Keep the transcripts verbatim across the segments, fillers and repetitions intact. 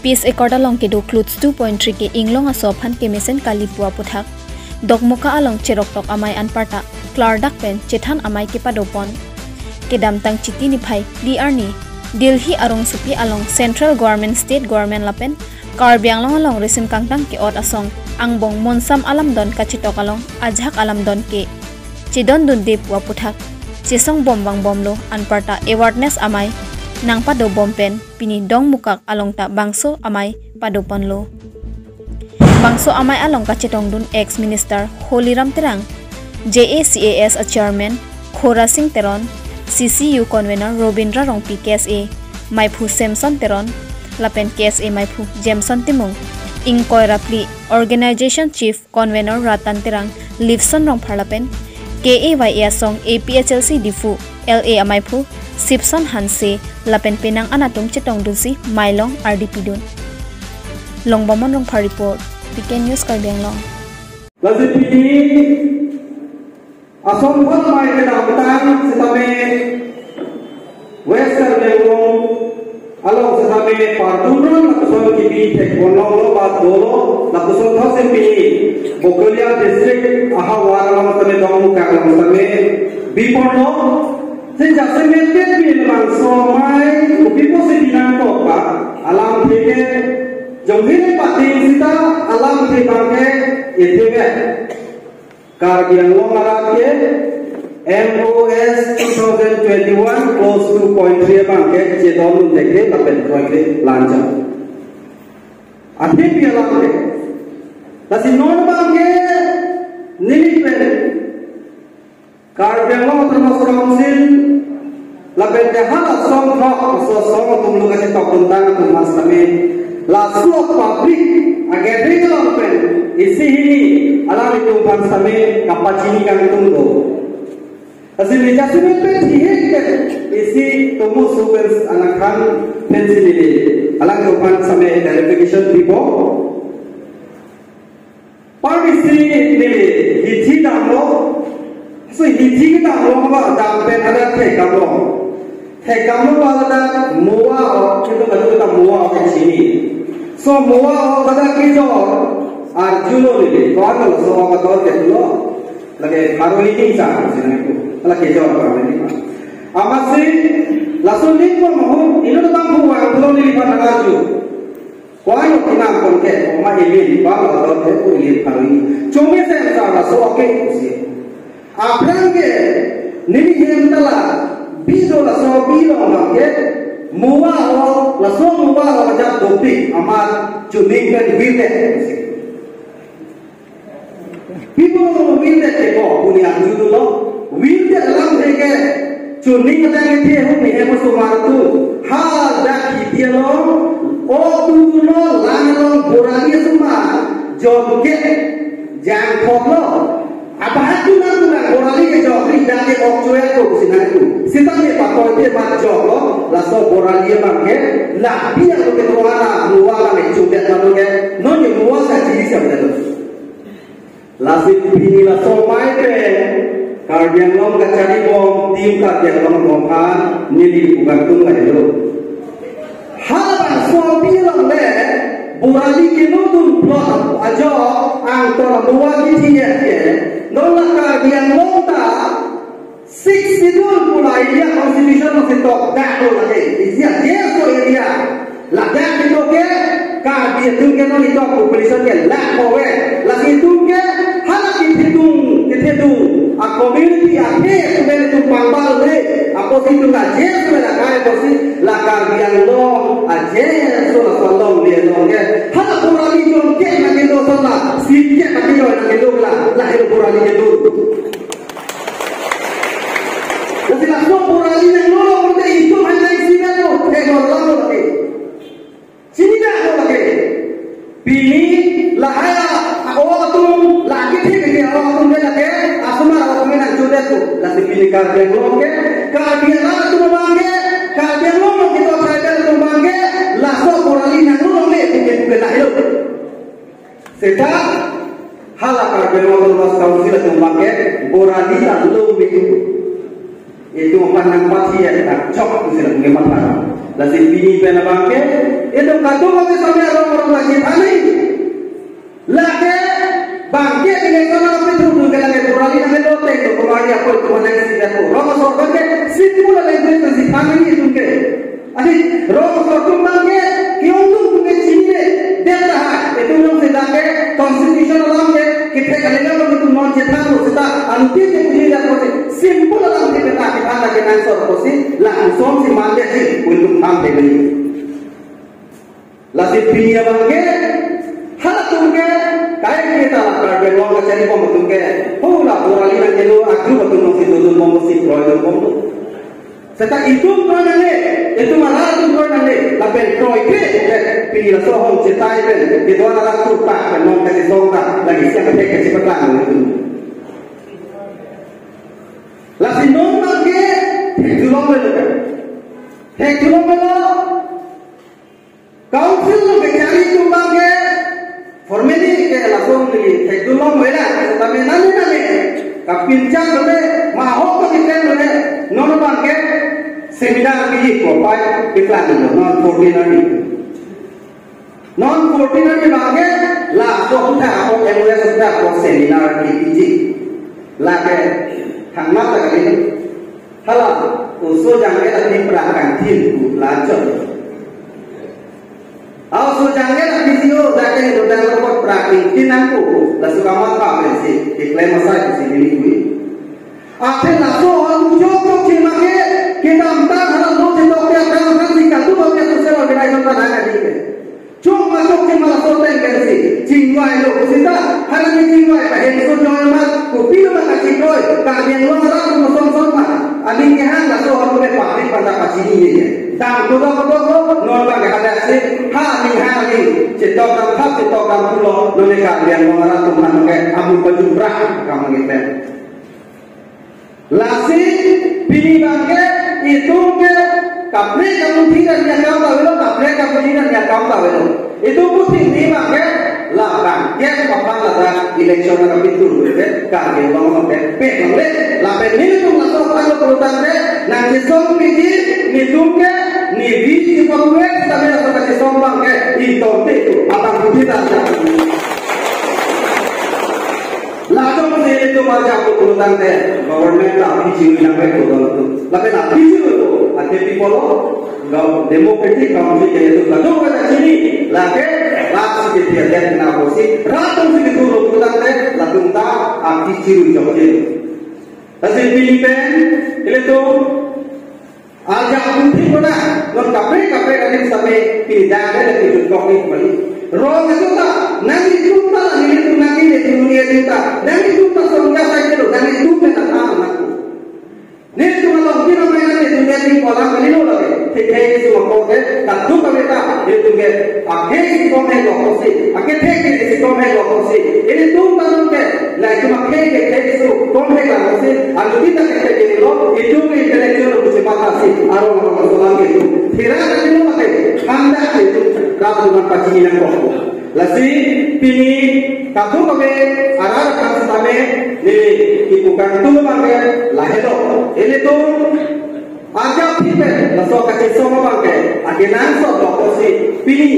Peace Accord along kedo Clothes two point three ke inglong aso aphan kemesen kali pu aputhak Dokmoka along cheroktok amei anparta klardak pen chethan amei kepadopon. Kedamtang Chiti niphai phli arni Delhi arongsopi along Central Government, State Government lapen Karbi Anglong along risim kangtang ke-ot asong angbong monsam alamdon kachetok along ajahak alamdon ke chedondunde pu aputhak chesong bom vangbomlo, anparta awareness amei nangpadobom pen pini Dokmoka along ta bangso amei padoponlo. Bangso amei along kachetongdun ex Minister Holiram Terang, J A C A S a Chairman Khora Sing Teron, C C U Convener Robindra Rongpi, K S A meiphu Samson Teron lapen K S A meiphu Jameson Timung, ingkoi ra phli Organization Chief Convener Ratan Terang, Livson Rongphar lapen K A Y A asong A P H L C Diphu L A ameiphu Sipson Hanse lapen penang anatum chetongdunsi meilong ardi pidun. Longbamon Rongphar report, P K News Karbi Anglong. Lasi pini asong thot amei kedamtang setame West Karbi Anglong along setame partunrun lapuson kibi thekponlonglo ba dolo, lapuson thot si pini Bokolia district ahavar along setame Dokmoka along setame biponlo. Si jasemet pini labangso amei kopi pusi binangkok ba alamthe ke jonghin pating sita alamthe abangke ethek ke Karbi Anglong arat ke M O S two thousand twenty-one Clothes two point three abangke chedondun thekre lapen kroikre lanjang. Athe pi alamthe. Lasi non abangke neli pen Karbi Anglong Autonomous Council lapen ke hala asong thot, laso asong atum lo kachetokdun tang atum mas kami. Laso public agathering along pen isi hini alanglitum aphan setame kapachini kangtung do. Lasi neli jasemet pen thihek pen isi tomo su pen anakhan pensi neli alanglitum aphan setame clarification pipo. Pamisi neli hithi damlo. So hithi damlo ma dam pen ada thek damlo. Thek damlo ba ada moa o, kita kadu kita moa o chini. So moa o kada kejor arjulo neli. Ko-an lo so ka dor ke lo. Lake pharo hini sa sini ko. Lake kejor pharo hini. Amatsi laso ning ko mahu ino tang buang lo neli phan arju. Ko-an lo kinam kon ke, oma ilin, ko-an lo dor ke, ko ilin pharo hini. Chumi sen sa laso oke kusi. Aphrang ke, neli hem ta la, bi do laso bi lo abang ke, moa o, laso moa o ajat dopik, amat chuning pen win de kusi. People will that ke ko, puni ang judu lo, will that alamthe ke, chuning ada ke the hu ni he mo sumar tu, ha da ki dia lo, o tu lo, lang lo, borali sumar, jon ke, jang thok lo, apa hatu na tu na, borali ke jon, ri da ke ok chue tu, sinan tu, sita ke pa ko te mat jon lo, laso borali abang ke, la dia lo ke tu ana, moa la ke chudet na tu ke, no ni moa sa chili sa betul. Lasi pini laso amei pen Karbi Anglong kacharibom, Team Karbi Anglong atum aphan neli pu kangtung lahelo. Halabangso api along le borali kenodun plot ajo angton moa kithi ke. Non la Karbi Anglong ta Sixth Schedule pu la India Constitution along si tokdak lo lake. Isi aje so area. Ladak kedo ke Karbi atum ke non itok population ke lakh ove. Lasi itum ke hala kethedung, kethedung. A community athe atum le itum pangbal le. Apotsi itum aje so la kai apotsi la Karbi Anglong aje so la solong le long ke. Hala borali jon ke na kedo so la. Si ke na kedo na kedo la. La helo borali kedo. Lasi laso borali nanglo lo pute itum hanya isi na lo, eh, lo lo lo lo. Sini dah lo lagi. Pini lahai a-o atum lagi thik ke a-o atum ke lagi, asomar a-o atum nangchudet tu. Lasi pini Karbi Anglong ke, Karbi Anglong atum abang ke, Karbi Anglong lo kita tribal atum abang ke, laso borali nanglo lo le, bukan bukan lah itu. Seta hala Karbi Anglong Autonomous Council atum abang ke borali ta lo me. Itum aphan nangpathi ya ta chok tu sila ke matha. Lasi pini pen abang ke Itum kadokave sami arong arong lagi thani. Lake bangke election aphi thu thu ke lake Bor-ali nangne lote to kumari apo itu mana isi ko. Rong asor ke simple language to si thani itum ke. Adi rong asor atum bangke ke-ongdung atum ke chinidet tahai. Itum jongsi lake constitution alam ke kethek kali lo itum non chethan lo seta anti ke chinidet ko si simple alam ke kethek kali lo ke nang sor ko si langsung si mande si itum tham de ni. Lasi pini abangke halatum ke kai kita la Karbi Anglong kacharibom atum ke. Ho la Bor-ali nangkelo a-group atum nangsi dodun bomlo si kroi dun bomlo. Seta itum kroi nangne, itum arat atum kroi nangne, lapen kroi ke, eh, pini laso ahormu chetai pen, kedo-an arat atum ta, pen nong kachisong ta, lake siang thek kachipatang itum. Lasi non abangke, thekjulong melo. Thekjulong melo. Council along kechari atum abangke formally ke lason neli thekdunlong mela, tame nani nani kapinchang dole, mahok kapinchang dole, non abangke seminar piji ko pai keplan lo, non fourteen arni. Non fourteen arni abangke laso kutha ko M O S kutha ko seminar piji. Lake hangmat lake hala oso jangke la Tipra kangthim pu lachot. Aoso jangke la P C O jake do dan report pra kangthim nangpu laso kamat pa pensi keklem asai si bini kui. Aphi laso ahormu chok chok chimake kedamtang hala lo chetok ya tang tang si katu ba social organization ta nang adi ke. Chok ma chok chima laso teng pensi chingvai lo kusita hala ni chingvai pa henso joy ma kopi lo ma kachikroi ka aning lo hala tu song song ma aning kehang laso ahormu le public panda pachini ye. Dam kodo kodo ko non abangke hadak si ha aning ha aning chetok dam thap chetok dam pulo non ne ka aning lo hala tu man ke amu pajumrah kam ngi pen. Lasi pini abangke itum ke kaprek kaputhir arni akam ta avelo, kaprek kaputhir arni akam ta avelo. Itum puthir ni abangke la abangke aphan ladak election arni pintu ke Karbi Anglong ke pek longle. Lapen nelitum laso aphan lo pulotangte nangkesong piji nelitum ke nevi ipakuet kami laso kachesong abangke itum te itu aphan puthir ta. Latum si itum arjap pulotangte government la aphi chirui nangvek pulotangte. Lapen aphi chirui to, ate people of gov-, democratic country ke itum kadokave ta chini, lake rat si kethi adet na pusi, rat atum si kethi lo pulotangte, latum ta aphi chirui jokje. Lasi pini pen, ilitum arjap puthir kona, non kaprek kaprek adim same pini dang le pini jut kok ni kembali. Rong itu ta, nanglitum ta, nanglitum nangli le dunia itu ta, nanglitum ta songja sai kelo, nanglitum le ta tham nangku. Nelitum along kina mai nangli dunia di kolam kali lo lagi. Thik hai isu ako ke, kadokave ta, nelitum ke, akhei si kom hai lo kosi, akhei thek si kom hai lo kosi. Ilitum ta nang ke, la itum akhei ke thek isu kom hai lo kosi, anu kita ke thek lo, itum ke intellectual lo kusi mata si, arong arong solang ke itum. Thira ke itum ake, handa ke itum, rap dengan pachini nangkok. Lasi pini kadokave arat aphan sitame neli kipu kangtung abangke lahelo. Ilitum arjap phi pen laso kachesong abangke akenangsot lo kosi pini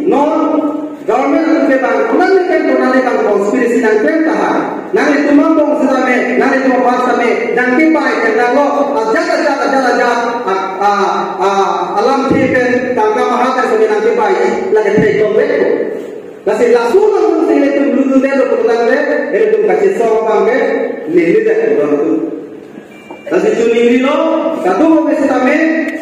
non government atum ke bang konat ne pen konat ne bang conspiracy nangklem tahai. Nanglitum angbong sitame, nanglitum aphan sitame nangkepai pen nanglo ajat ajat ajat ajat a, a, a, alamthe pen tangka maha pen sitame nangkepai lake thek tong vek ko. Lasi laso nangtum si ilitum lututdet lo pulotangte, ilitum kachesong abangke leledet lo nangtum. Lasi choningri lo, kadokave sitame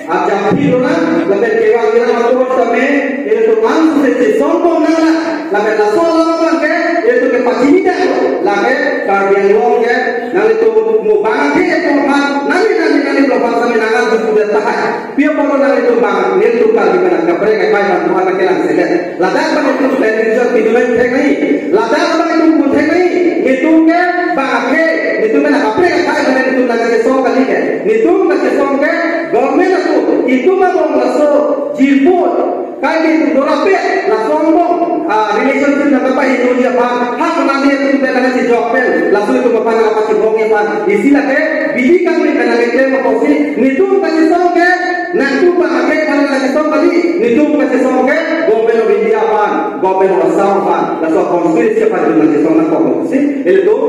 arjap phi lonang, lapen kevang ilang ator sitame ilitum angse chesong pon nang, lapen laso alam abangke ilitum kepachinidetlo, lake Karbi Anglong ke nanglitum mo bang ke itum aphan, nangli nangli nangli lo aphan sitame nang-an dukudet tahai. Pi apotlo nanglitum bang, nelitum Karbi anak kaprek akai bang Tuhan akelang selet. Ladak abang itum television pinulai thek nai. Ladak abang itum pun thek nai. Nelitum ke bang akhei, nelitum anak kaprek akai bang nelitum nangkachesong kali ke. Nelitum kachesong ke government atum, itum abang laso jirpo. Kai nelitum dorapet, laso angbong, ah, relationship nangkapahinghoi aphan, ha konat ne itum pen nangkachejok pen, laso itum aphan nangkapachibong aphan. Isi lake, bidi kami pen nangkeklem apotsi, nelitum kachesong ke, nangtum bang akhei aphan nangkachesong kali, nelitum kachesong ke, Government of Assam aphan, laso constituency aphan jumna kesong nangkok si, ilitum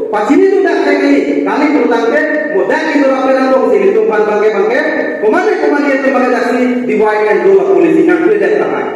pachini tu dak tek ini, kali tu tangte, mo dak itu rapen nangkok si, ilitum aphan bangke bangke, komane komane itu bangke dak si, divide and rule policy nang tu dak tamai.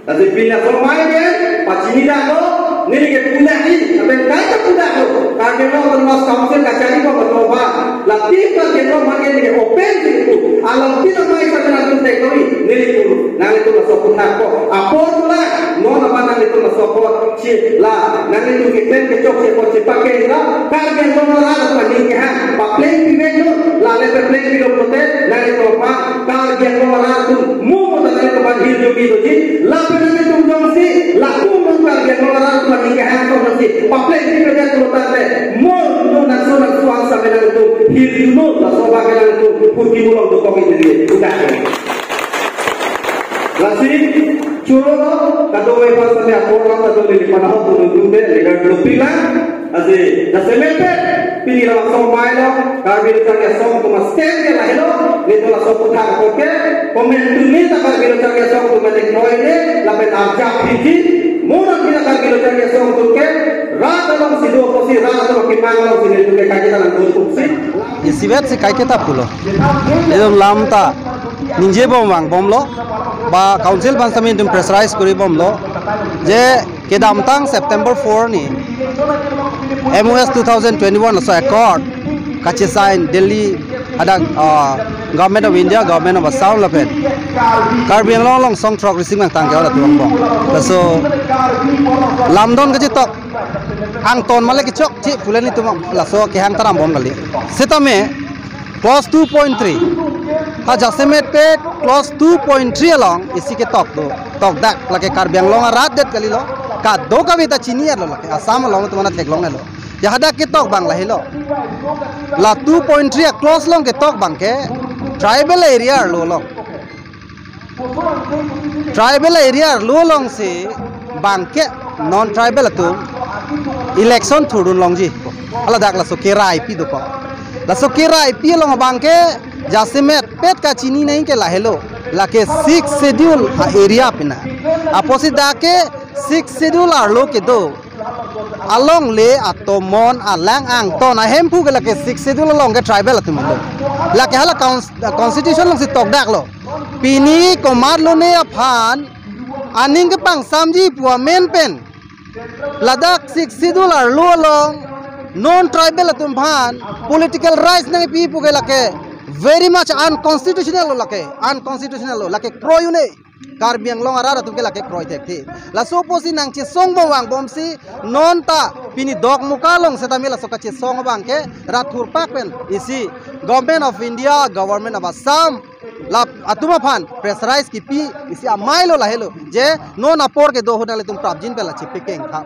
Tadi pina somai ke, pachini dak lo, neli ke pudak ni, apen kai ke pudak lo, Karbi Anglong Autonomous Council kachari ko betul ba, la tin Karbi Anglong makin ni open di itu, alam tin amai sa kena tu tek kami, neli tu, nang itu masuk pudak ko, apor tu la, non apa nang itu masuk ko, si la, nang itu ke pen ke chok si ko si pakai la, Karbi Anglong la, apa ni ke ha, papleng pimen lo, la le papleng pimen lo pote, nang itu apa, Karbi Anglong Arat atum mo mo ta nang kepan hirjume doji, lapen nang itum jongsi, latum mo Karbi Anglong Arat atum ani kehang tong nasi, papleng si pedet lo tangte, mo mo nangso nangso angsa ke nang itum hirjume, laso abang ke nang itum purki mulong dokok itu dia, udah. Lasi, churo lo, kadokave aphan sami apor lang, kadokave di panahok, turun turun deh, leader dopik lang. Lasi, jasemet pini laso amei lo, Karbi Lo Charli Asong atum a-stand ke lahelo, nelitum laso aputhak apot ke, komantu nelitum Karbi Lo Charli Asong atum athek noi ne, lapen arjap phiji, mo nang pini Karbi Lo Charli Asong atum ke, rat along si do apotsi, rat along kemang along si nelitum ke kaiketa nang dun tuksi. Isivet si kaiketa pulo. Nelitum lam ta, ningje bom vangbomlo, ba council aphan sami nelitum pressurize kori bomlo, je kedamtang September four ni M O S two thousand twenty-one laso accord kachesign Delhi hadak, ah, Government of India, Government of Assam lapen Karbi Anglong along song throk rising nangtang ke ora tuang bong. Laso lamdon kachetok angton male kechok che pulen nelitum laso kehang ta rambom kali. Setame clause two point three. Ha jasemet pet clause two point three along isi ketok do. Tokdak lake Karbi Anglong arat det kalilo. Kadokave ta chini lo lake. Assam along atum ana theklong lo. Ya hadak ketok abang lahelo. La two point three a-clause along ketok abang ke tribal area arlo along. Tribal area arlo along si abang ke non-tribal atum election thurdun longji. Hala dak laso kerai pi dokok. Laso kerai pi along abang ke jasemet pet kachini nangji ke lahelo. Lake sixth schedule a-area pina. Apotsi dak ke sixth schedule arlo kedo alongle atomon alang angton ahemphu ke lake sixth schedule along ke tribal atum lo. Lake hala cons-, constitution along si tokdak lo. Pini komat lone aphan aning kepangsamji pu amen pen ladak sixth schedule arlo along non-tribal atum aphan political rights nangpi pu ke lake very much unconstitutional lo lake, unconstitutional lo lake kroi un-e. Karbi Anglong arat atum ke lake kroi thekthe. Laso apotsi nangchesong bom vangbomsi non ta pini Dokmoka along setame laso kachesong abang ke rat thurpak pen isi Government of India, Government of Assam, la atum aphan pressurize kipi isi amei lo lahelo. Je non apor kedo ahut nanglitum prapjin pen la chepekeng tha.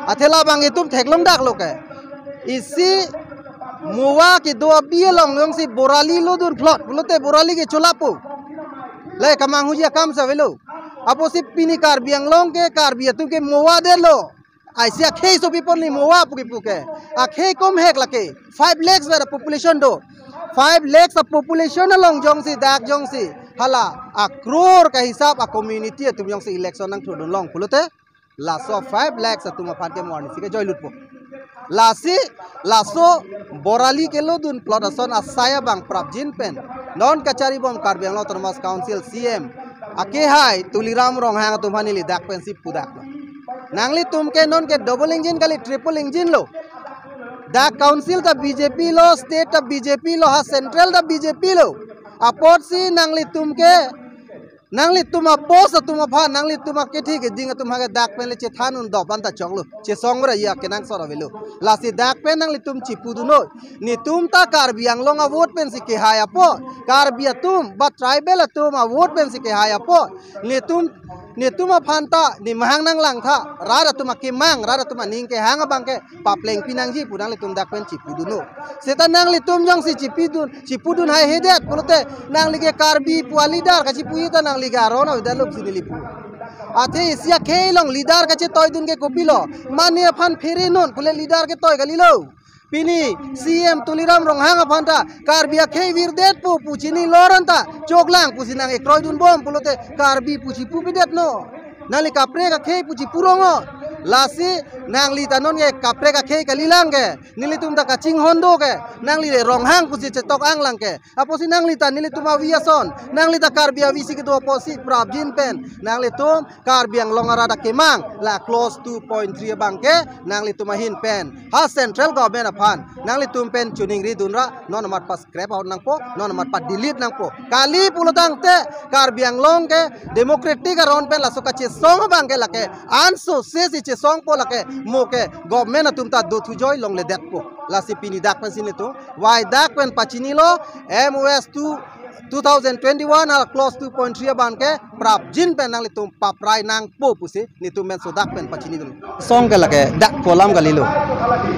Athe labang itum theklongdak lo ke. Isi MoA kedo abi along jongsi Borali lodun plot pulote Borali ke cholapo. Le kamanghuji akam si avelo. Apotsi pini Karbi Anglong ke Karbi atum ke MoA detlo. Aisi akhei sopi pon ni MoA puki puke. Akhei komhek lake. Five lakhs bar population do. Five lakhs a-population along jongsi dak jongsi hala a-crore kahisap a-community atum jongsi election nangthurdun long pulote laso five lakhs atum aphan ke mo arnisi kejoilutpo. Lasi, laso Borali kelodun plot ason asai abang prapjin pen non kachari bom Karbi Anglong Autonomous Council C M akehai Tuliram Ronghang atum aphan neli dak pensi pudaklo. Nanglitum ke non ke double engine kali triple engine lo. Dak council ta B J P lo, state ta B J P lo, ha central ta B J P lo. Apotsi nanglitum ke nanglitum a-boss atum aphan, nanglitum akethi keding atum ha ke dak pen le chethan un dop anta choklo. Chesong ra ya kenangsot avelo. Lasi dak pen nanglitum chipudun noi. Netum ta Karbi Anglong a-vote pensi kehai apot. Karbi atum, ba tribal atum a-vote pensi kehai apot. Netum, netum aphan ta, nemahang nanglang tha. Rat atum akemang, rat atum aning kehang abang ke papleng pinangji pu nanglitum dak pen chipudun noi. Seta nanglitum jongsi chipidun, chipudun haihedet pulote nangli ke Karbi pu a-leader kachipuji ta nangli ke aron avedet lo pusi neli pu. Athe isi akhei along leader kachetoidun ke kopilo? Mane aphan phere non pule leader ketoi kalilo. Pini C M Tuliram Ronghang aphan ta Karbi akhei virdetpo pu chini lor anta choklang pusi nang-ekroidun bom pulote Karbi pu chipupidet non. Nangli kaprek akhei puji purong o. Lasi nangli ta non ke kaprek akhei kalilang ke. Nelitum ta kachinghon do ke. Nangli Ronghang pusi chetok anglang ke. Apotsi nangli ta nelitum avi ason. Nangli ta Karbi avi si kedo apotsi prapjin pen. Nanglitum Karbi Anglong arat akemang. La clause two point three abang ke. Nanglitum ahin pen. Ha central government aphan. Nanglitum pen choningri dunra. Non amat pascrap out nangpo. Non amat pa delete nangpo. Kali pulo tangte Karbi Anglong ke democratic aron pen laso kachesong abang ke lake. Anso se si chesongpo lake. Mo ke government atum ta do thujoi longledetpo. Lasi pini dak pen si nelitum. Wai dak pen pachinilo M O S two, two thousand twenty-one hala clause two point three abang ke prapjin pen nanglitum paprai nangpo pusi nelitum men so dak pen pachinilo. Song ke lake dak kolam kalilo.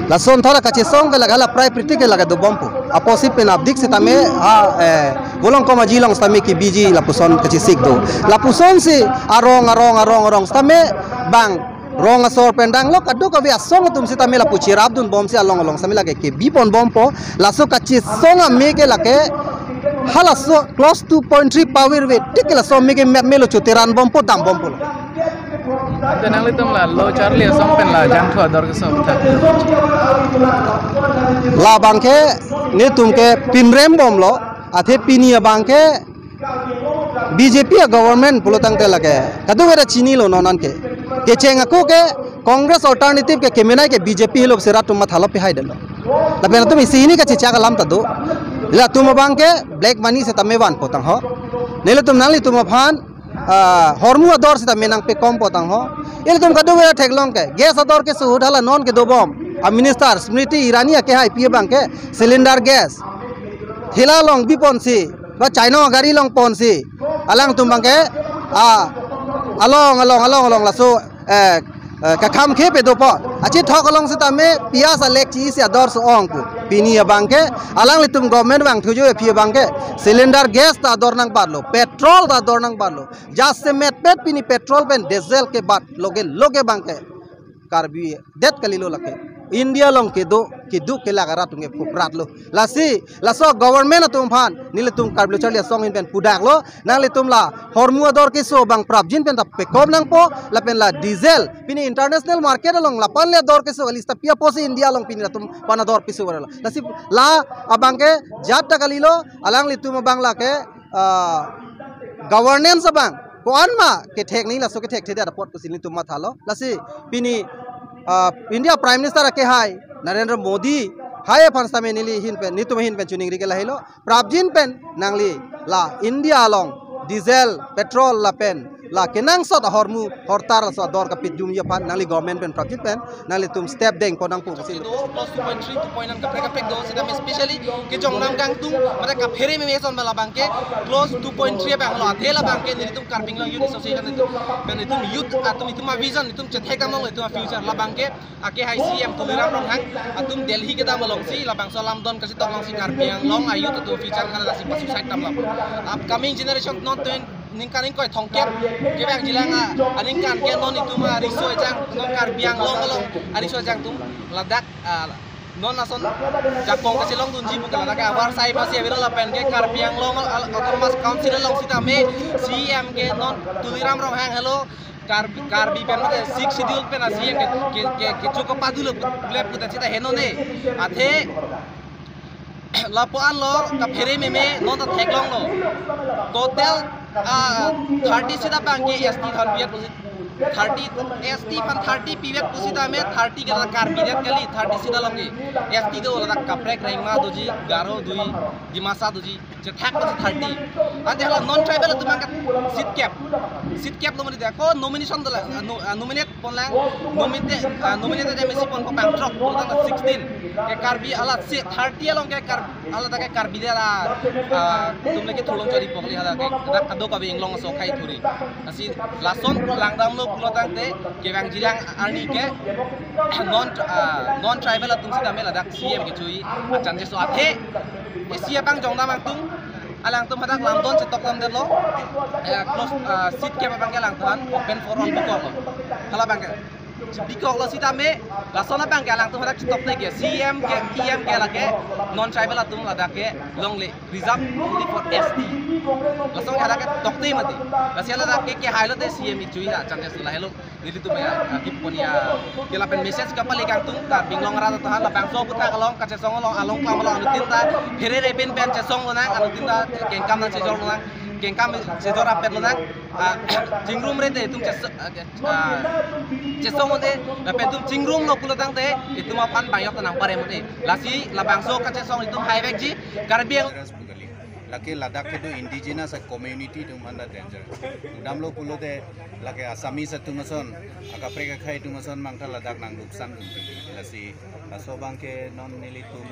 Lason thora kachesong ke lake hala prai priti ke lake dobompo. Apotsi pen apdik sitame ha, eh, Volongkom Aji along sitame kebiji lapuson kachesik do. Lapuson si arong arong arong arong sitame bang rong asor pen danglo kadokave asong atum sitame lapu cherapdunbomsi along along sitame lake kebiponbompo. Laso kachesong ame ke lake halaso clause two point three pavirve tik ke laso ame ke mep melo choteranbompo dambompolo. Te nanglitum la lo charli asong pen la jangthu ador keso aphuthak. Labang ke nelitum ke pinrembomlo athe pini abang ke B J P a government pulo tangte lake. Kadokave ta chinilo non an ke. Kecheng ako ke Congress alternative ke kemenei ke B J P helo si rat atum mathalo pehai detlo. Lapen atum isi hini kachechak alam ta do. Latum abang ke black money sitame vanpo tangho. Nelitum nanglitum aphan, ah, hormu ador sitame nangpekompo tangho. Ilitum kadokave theklong ke. Gas ador keso ahut hala non kedobom. A minister Smriti Irani akehai pi abang ke cylinder gas. Thela along biponsi. Ba China gari along ponsi. Alangtum abang ke, ah, along, along, along, along, laso, eh, eh, kakham khe pedopo. Achethok along sitame, piyaj alek chi isi ador so-ong pu. Pini abang ke, alanglitum government vangthujo aphi abang ke. Cylinder gas ta ador nangbatlo, petrol ta ador nangbatlo. Jasemet pet pini petrol pen diesel kebat, loge, loge abang ke. Karbi det kalilo lake. India along kedo, keduk kelak arat atum ke pupratlo. Lasi, laso government atum aphan, nelitum Karbi Lo Charli Asong ahin pen pudaklo, nanglitum la, hormu ador keso abang prapjin pen ta pekom nangpo, lapen la diesel, pini international market along, lapu-an le ador keso, alista pi apotsi India along pini latum aphan ador piso varlo. Lasi, la abang ke jat ta kalilo, alanglitum abang lake, ah, governance abang ko-an ma kethek ni laso kethekthedet apot pusi nelitum mathalo. Lasi pini, ah, India Prime Minister akehai Narendra Modi hai aphan sitame neli ahin pen, nelitum ahin pen choningri ke lahelo. Prapjin pen nangli la India along diesel, petrol lapen la kenangsot ahormu hortar laso ador kapidumji aphan nangli government pen prapjin pen nanglitum step dengpon nangpo pusi. Clause two point three, two point one kaprek kaprek do, sitame especially kejong nam kangtung, mate kaphere meme ason labang ke, clause two point three abang lo, athe labang ke, nelitum Karbi Anglong Youth Association itum, pen itum youth atum itum a-vision, itum chethekdamlo itum a-future labang ke, akehai C M Tuliram Ronghang, atum Delhi kedam alongsi, labangso alam don kachetok alongsi Karbi Anglong a-youth atum future kala lasi pa-suicide damlo. Upcoming generation non twen ningkan ingkoi thomkep kevang jilang a, aningkan ke non itum ariso ejang, non Karbi Anglong along ariso ejang atum ladak, ah, non ason jakong kachelongdunji pu ke ladak ke avarsai masi avelo lapen ke Karbi Anglong al-, Autonomous Council along sitame C M ke non Tuliram Ronghang helo Karbi, Karbi pen mate Sixth Schedule pen a-C M ke, ke, ke, kechok kepadulo le puta sita henone. Athe lapu-an lo, kaphere meme, non ta theklonglo. Total, ah, thirty seat abang ke S T aphan pivet pusi. Thirty, S T aphan thirty pivet pusitame, thirty ke la Karbi det kali, thirty seat along ke. S T do ladak kaprek rengma doji, Garo doji, Dimasa doji, chethak pusi thirty. Ante hala non-tribal atum abang ke seat kep. Seat kep lo mari dia, ko nomination dola, ah, no-, ah, nominate ponlang, nominate, ah, nominated M A C pon ko pangthrok, total ta sixteen. Ke Karbi hala si thirty along ke Kar-, hala ta ke Karbi det la, ah, atum lagi thulong chari pokli hala ke, dak kadokave Anglong aso akhei thuri. Lasi lason langdamlo pulo tangte, kevang jilang arni ke, non, ah, non-tribal atum sitame ladak C M kechui, ah, chances so athe, isi abang jongdam angtung, alangtum hadak lamdon chetok lamdetlo, eh, clause, ah, seat kep abang ke alangtum open for all bukoklo. Hala abang ke. Chibikok lo sitame, lason abang ke alangtum hadak chitokte ke, C M ke, E M ke lake, non tribal atum ladak ke, longle, reserve only for S T. Lason hadak ke tokte mati. Lasi ladak ke, kehai lote C M ichui ha, chances lahelo. Nelitum ya, ah, kipon ya, ke lapen message kapale kangtung, Karbi Anglong arat atum ha, labangso aputhak along, kachesong along, along klam along, anuttin ta, phere reben pen chesong lonang, anuttin ta, kengkam nangchejor lonang, kengkam chejor apet lonang, ah, chingrumre te itum cheso-, ah, ah, chesong mate, lapen itum chingrumlo pulo tangte, itum aphan bang yok ta nangpare mate. Lasi labangso kachesong itum haivekji, Karbi Ang- Lake ladak kedo indigenous a community atum aphan ta danger. Damlo pulote lake Assamese atum ason, akaprek akhei atum ason mangta ladak nangluksan dunpi. Lasi laso abang ke non nelitum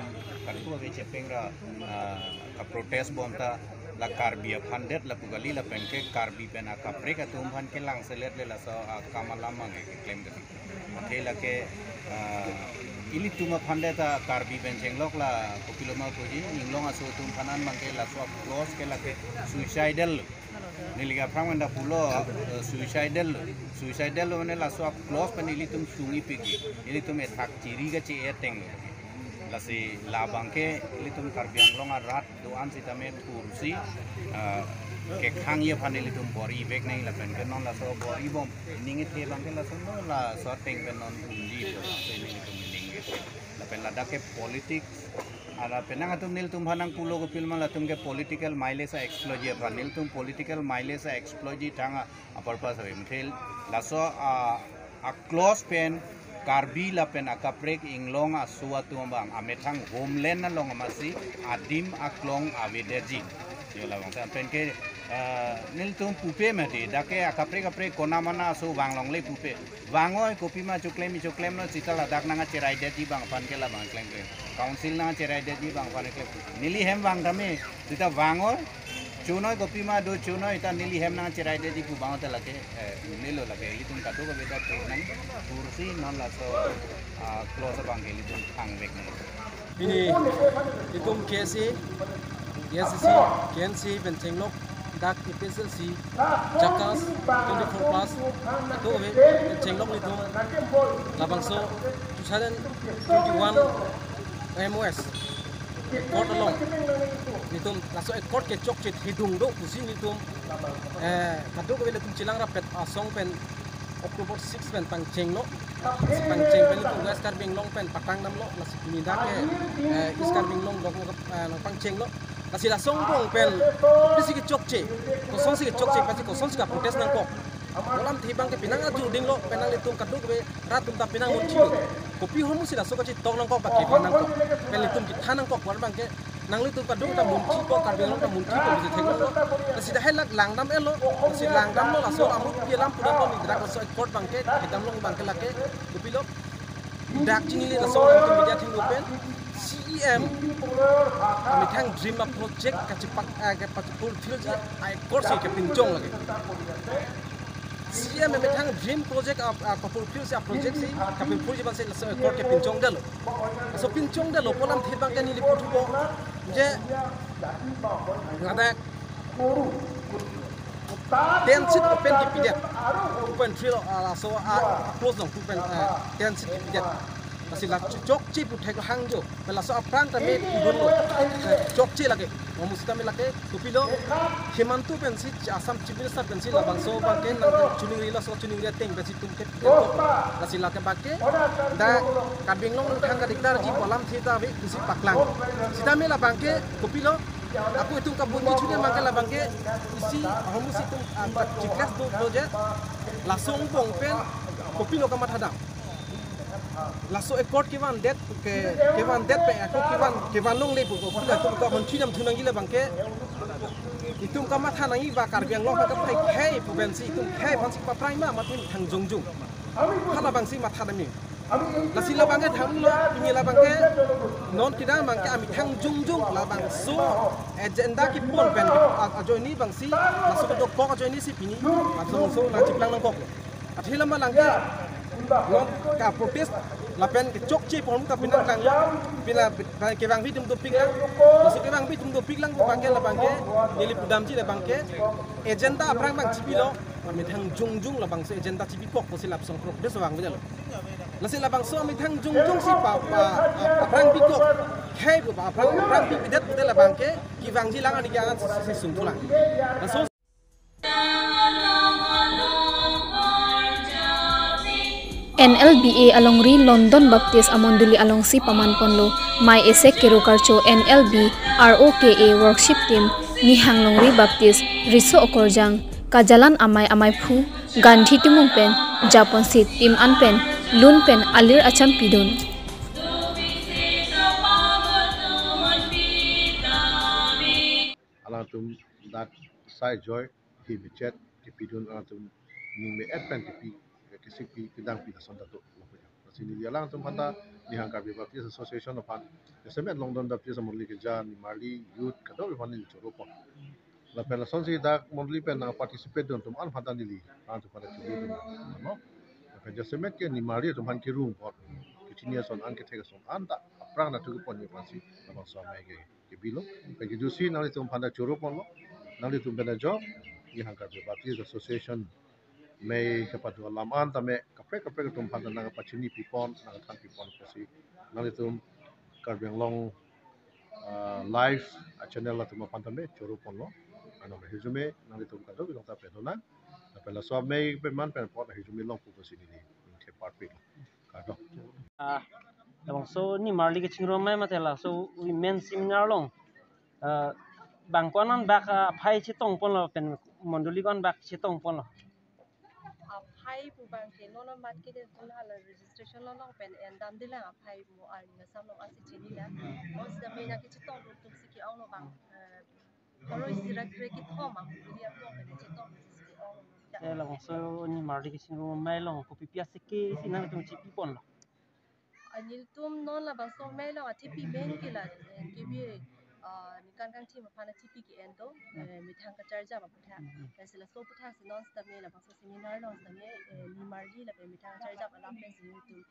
katu ave chepeng ra, ah, kaprotest bom ta la Karbi aphan det lapu kali, lapen ke Karbi pen akaprek atum aphan kelangselet le laso akam alam abang ke keklem kali. Athe lake, ah, ilitum aphan det ta Karbi pen chenglok la kopiloma puji, Inglong aso atum aphan an abang ke laso a-clause ke lake suicidal lo. Neli ke aphrang pen ta pulo, eh, suicidal lo. Suicidal lo mane laso a-clause pen ilitum sungji pik, ilitum ethak chiri kache-eteng lo. Lasi labang ke ilitum Karbi Anglong arat do-an sitame kursi, ah, kekhangji aphan ilitum bor-ivek nang lapen ke non laso bor-ibom ning ithe abang ke laso non laso ateng pen non umji po laso ilitum ning ke. Lapen ladak ke politics, ala penang atum nelitum aphan nangpulo kopiloma latum ke political mileage a-exploit ji aphan, nelitum political mileage a-exploit ji thang a, a-purpose ave. Mthil laso a, a-clause pen Karbi lapen akaprek Inglong aso atum abang amethang homeland along amatsi adim aklong avedetji. Yo labang ta pen ke, eh, nelitum pupe mati, dak ke akaprek kaprek kona mana aso vang longle pupe. Vangoi kopima choklem choklem lo sita ladak nangcheraidetji abang aphan ke labang klem klem. Council nangcheraidetji abang aphan klem. Neli hem vang tame sita vangoi. Chonoi kopima do chonoi ta neli hem nangcheraidetji pu abang ta lake, eh, nelo lake ilitum kadokave ta thek nang kursi non laso, ah, clause abang ke ilitum thangvek nang. Pini itum K S A, A S D C, K N C pen chenglok, dak A P H L C, JACAS, twenty-four plus, kadokave pen chenglok itum labangso two thousand twenty-one M O S accord along itum laso accord kechokche thedung do pusi itum, eh, kadokave ilitum chelang rapet asong pen October six pen pangchenglo. Lasi pangcheng pen itum West Karbi Anglong pen patang damlo, lasi pini dak ke, eh, East Karbi Anglong dok, eh, nangpangchenglo. Lasi laso angbong pen kopisi kechokche, kosonsi kechokche, pasi kosonsi kaprotest nangkok, alamthe abang ke penang ajudinglo, penang ilitum kadokave rat atum ta penang munthi. Kopi ahormu si laso kachetok nangkok, baki nangkok, pen ilitum kethan nangkok, war abang ke nanglitum kadokave ta munthi po, Karbi Anglong ta munthi po pusi theklonglo. Lasi dak hai lak langdam-etlo, lasi langdamlo, laso amut pi alam pudamlo, ni dak laso accord abang ke, kedamlo abang ke lake, kopilo. Dak chinili laso nangtum media thengno pen, C E M amethang dream a-project kachepak, eh, kapachefulfillji a-accord si kepinchong lake. C E M amethang dream project a, a, kapurphil si a-project si kapurphilji abang si laso accord kepinchongdetlo. Laso pinchongdetlo pu alamthe abang ke neli puthupo je ladak ten seat open kipidet. Two point three lo, ah, laso, ah, clause along two point, ah, ten seat kipidet. Lasi la chokche pu theklong hangjo. Pen laso aphrang tame idunlo. Eh, chokche lake. Mo musi tame lake, kopilo, Himanta pensi, Assam Chief Minister pensi labangso abang ke nangchiningrilo, laso chiningri ateng pensi itum ke, lasi lake abang ke, dak Karbi Anglong amethang kadiktarji pu alamthe ta ave pusi paklang. Sitame labang ke, kopilo, ako itum kabunji chune abang ke labang ke, isi ahormu si itum, ah, chiklas do, doje, laso angbong pen, kopilo kamathadam. Laso accord kevandet ke, kevandet pen ako kevan, kevan longle pu, pu latum kahonthi damthu nangji labang ke. Itum kamatha nangji ba Karbi Anglong kaprek khei pu pensi itum khei aphansi paprai ma mati thang jongjong. Hala abangsi matha damji. Lasi labang ke thanlo, pini labang ke non kedam abang ke amethang jongjong labangso agenda kepon pen a-, ajoine abangsi laso kedokok ajoine si pini labangso nangchiplang nangkok. Athe lama lang ke non kaprotest lapen kechokche pu ahormu ta penang langlo, pila, pila kevangve atum dopiklang. Laso kevangve atum dopiklang pu abang ke labang ke neli pudamji labang ke agenda aphrang abang chipilo. Methang jongjong labangso agenda chipikok pusi lapuson krok des vang bidal. Lasi labangso methang jongjong si pa, pa, pa, aphrang pikok. Khei bu pa aphrang, aphrang pipidet pusi labang ke kevangji lang ani ke angan si, si sungthulang. Laso N L B A alongri London Baptist amondoli alongsi paman ponlo. Mai esek kero karcho N L B R O K A worship team, Nihang Longri Baptist, Riso Okorjang, Kajalan Amei Ameiphu, Gandhi Timung pen, Japon Seat team an pen, lun pen alir acham pidun. Alangtum dak sai joy, hi bichet, kepidun alangtum ning me-et pen kepi, kesikpi, kedangpi lason ta do. Lasi neli alangtum aphanta, Nihang Karbi Baptist Association aphan, jasemet London Baptist amondoli keja, nimarli youth, kadokave aphan neli choro pon. Lapen lasonsi dak mondoli pen nang participate dun atum an aphanta neli, alangtum aphanta choro dun, no? Lapen jasemet ke nimarli atum aphan kerung pon, kechini ason an, kethek ason an ta aphrang nangthu ponji aphansi labangso amei ke kebilo. Pen kejutsi nanglitum aphanta choro ponlo. Nanglitum pen ajok, Nihang Karbi Baptist Association mei kepado alam an tame kaprek kaprek atum aphanta nangpachini pipon, nangthan pipon pusi nanglitum Karbi Anglong, ah, live, ah, channel atum aphan tame choro ponlo. Ano hijume nanglitum kadokave along ta pedonang. Lapen laso amei peman pen apot hijume longpo pusi neli ningke parpik. Kado. Ah, labangso nimarli kachingrum amei mate laso women seminar along, ah, bang ko-an an bak, ah, aphai chetong ponlo pen mondoli ko-an bak chetong ponlo? Aphai pu abang ke non non mat ke de tun hala registration lo long pen endam de lang aphai mo arni asam long asi chini lang. Mo sida mena kechetong atum si ke-ong lo bang, eh, karo isi ra kre kethom aphai dia ko pen chetong si ke-ong lo. Eh, labangso nimarli kachingrum amei along kopi pi aseke si nangtum chipi ponlo? Ah, nelitum non labangso amei along athepi amen ke la, eh, kebi, ah, ningkan kangthim aphan athepi ke-en do, eh, methang kacharjap aputhak. Hmm. Lasi laso aputhak si non sitame labangso seminar along sitame, eh, nimarli lapen methang kacharjap alam pensi nelitum,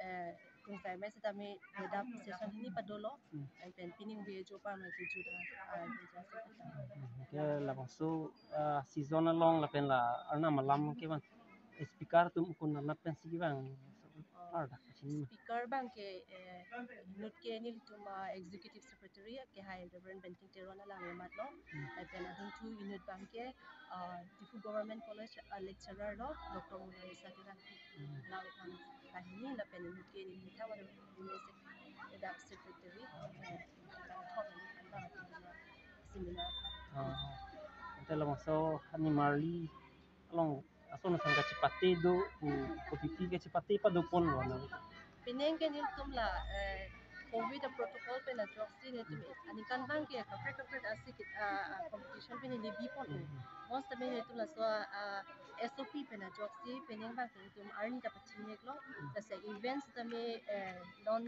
eh, kungsai amei sitame, eh, dap session hini padolo. Hmm. Lapen pining bi ajo apar mai kejut, ah, ah, kejut. Hmm. Ke labangso, ah, season along lapen la arnam alam ke bang speaker atum kun anat pensi ke bang. Ah, ardak sini. Speaker abang ke, eh, inut ke nelitum, ah, executive secretary ke hai Reverend Benting Teron alang amat lo. Hmm. Lapen adungthu inut abang ke, ah, Diphu Government College, ah, lecturer lo, Doctor Monalisa Teronpi. Hmm. Alang aphan kahini lapen inut ke neli thawan domestic dak secretary, eh, thom ni kan bang seminar. Ah, ante labangso nimarli along ason ason kachepate do, hmm, kopi pi kachepate pado ponlo na? Pining ke nelitum la, eh, covid protocol pen ajoksi nelitum aningkan abang ke kaprek kaprek asi ke, ah, ah, competition pen neli bi pon. Hmm. Mo sitame nelitum laso, ah, S O P pen ajoksi pining abang ke nelitum arni ta pachini-iklo. Hmm. Lasi events tame, eh, non,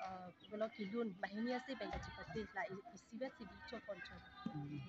ah, kopi lo kelun banghini asi pen kachepate la i-, isivet si bi chok pon chok. Hmm.